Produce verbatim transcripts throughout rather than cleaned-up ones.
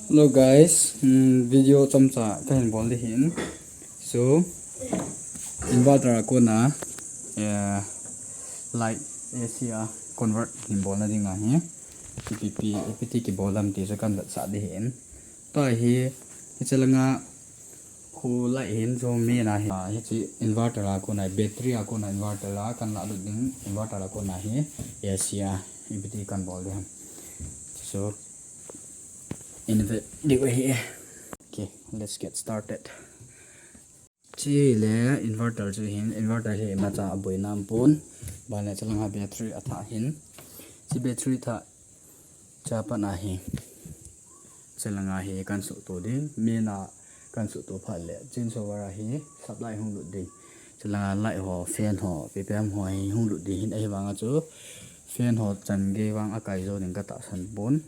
Hello guys, mm, video chomcha kahin bol ding ahin. So, inverter a kona, eh, light A C a convert hin bolna ding ahi. Ipi ipi, ipi ti kibol ham ti chu kahin vetsah ding ahin. Tua hi, hiche langa khu light hin chu main a hi, ah, hiche inverter a kona, battery a kona inverter a kahin lalut ding, inverter a kona hi A C a ipi ti kahin bol ding ham. So, in ve ding ahi. Okay, let's get started. Hiche le inverter chu hin, inverter hi imacha aboina aumpon. Ban le hiche langa battery athah hin. Hiche battery thah chu apat a hi, hiche langa hi kahin suhto ding. Main a kahin suhto phat le, change over a hi supply hung lut ding. Hiche langa light ho, fan ho, ipi ipi ham ho hi hung lut ding ahin, ahivanga chu fan ho chan gei vang akai jou ding katahsan pon.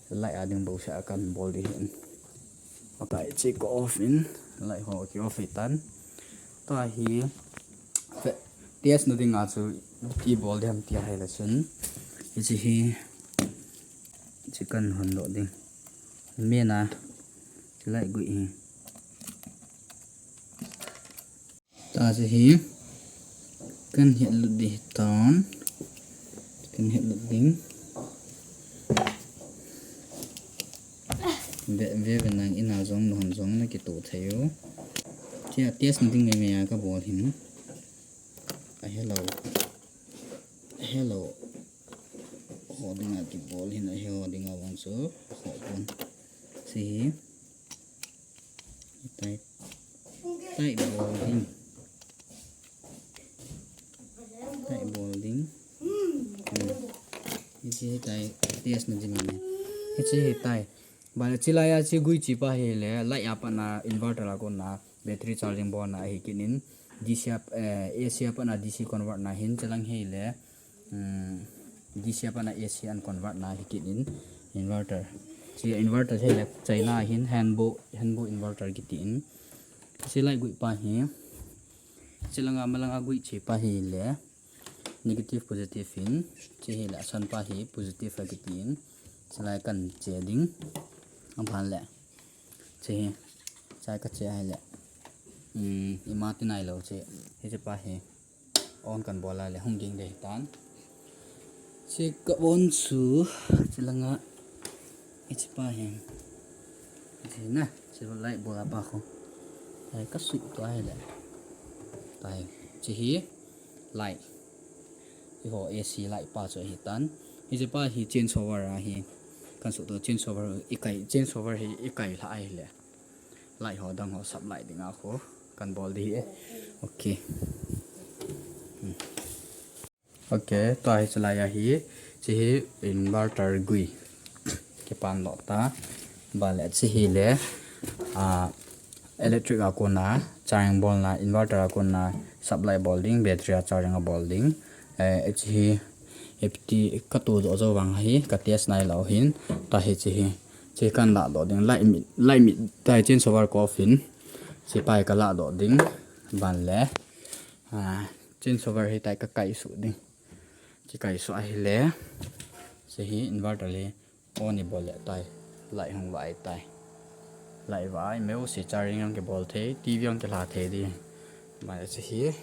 Light a ding bou seh a kahin bol ding ahin. Akai chu ka off in, light ho ki off hitan. Tua hi, fe-, test na dinga chu, iti bol ding ham ti ahile chun. Hiche hi, hiche kahin hon doh ding. Main a, hiche light gui hi. Tua hiche hi, kahin het lut ding ahitan. Kahin het lut ding. Ve, ve, ve nang in a jong, lhon jong na kito thei u. Hiche a test na ding mei mei a kabol hin. Ahelou. Ahelou. Ho dinga kibol hin, ahe ho dinga vang chu. Ho pon. Hiche hi. Tight. Tight bol ding. Tight bol ding. Hmm. Hiche hi tight. Test na ding ahi. Hiche hi tight. Ban le hiche laiya hiche gui hiche pa hi le, light a pat na inverter a kona battery charging bolna ahi kit in. D C a, eh, A C a pat na D C convert na hin hiche lang hi le. Hmm, D C a pat na A C a convert na hi kit in inverter. Hiche inverter hi le China hin Hanbo, Hanbo inverter kiti in. Hiche light gui pa hi. Hiche langa malanga gui hiche pa hi le negative positive in. Hiche hi le asan pa hi positive a kiti in. Hiche lai kahin che ding. Aban le. Hiche hi. Hiche ka che ahile. Hmm, ima ti nailou hiche. Hiche pa hi. On kahin bol a le hung ging ding ahitan. Hiche ka on chu, hiche langa, hiche pa hi. Hiche na, hiche light bol a pa khu. Hiche ka suh tua ahile. Tua hi, hiche hi light. Eiho A C light pa chu ahitan. Hiche pa hi change over ahi. Kahin suhto change over, ikai, change over hi ikai lha ahile. Light ho dang ho sap light dinga khu kahin bol ding ahi. Okay. Hmm. Okay, tua hiche laiya hi, hiche hi inverter gui. Kipan doh ta. Ban le hiche hi le, ah, electric a kona, charging bolna, inverter a kona, sap light bol ding, battery a charging a bol ding. Eh, hiche hi, ipi ti katoh jou jou vang hi, ka test nailou hin, tua hiche hi. Hiche kahin ladoh ding, light mit, light mit, tua hi change over ka off in. Hiche pa hi ka ladoh ding, ban le. Ah, change over hitia ka kai suh ding. Hiche kai suh ahile. Hiche hi inverter le on i bol le tai. Light hung vah tai. Light vah a, meu se charging jong kibol thei, T V jong kilha thei ding. Mai hiche hi.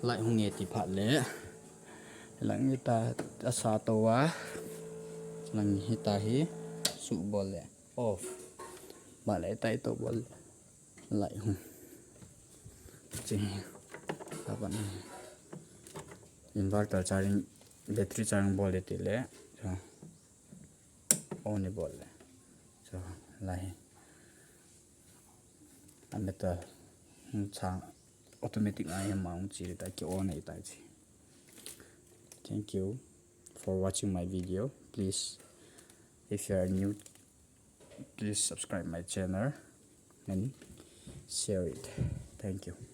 Light hung nge ti phat le. Lang hitia asa tou a. Lang hitia hi. Suh bol le. Off. Ban le tai tou bol le. Light hung. Hiche hi. Aban. Inverter charging, battery charging bol le ti le. So, on i bol le. So, lai hi. A meter. Hmm, chang automatic a hi ma hung chi le ta ki on e ta chi. Thank you for watching my video. Please, if you are new, please subscribe my channel and share it. Thank you.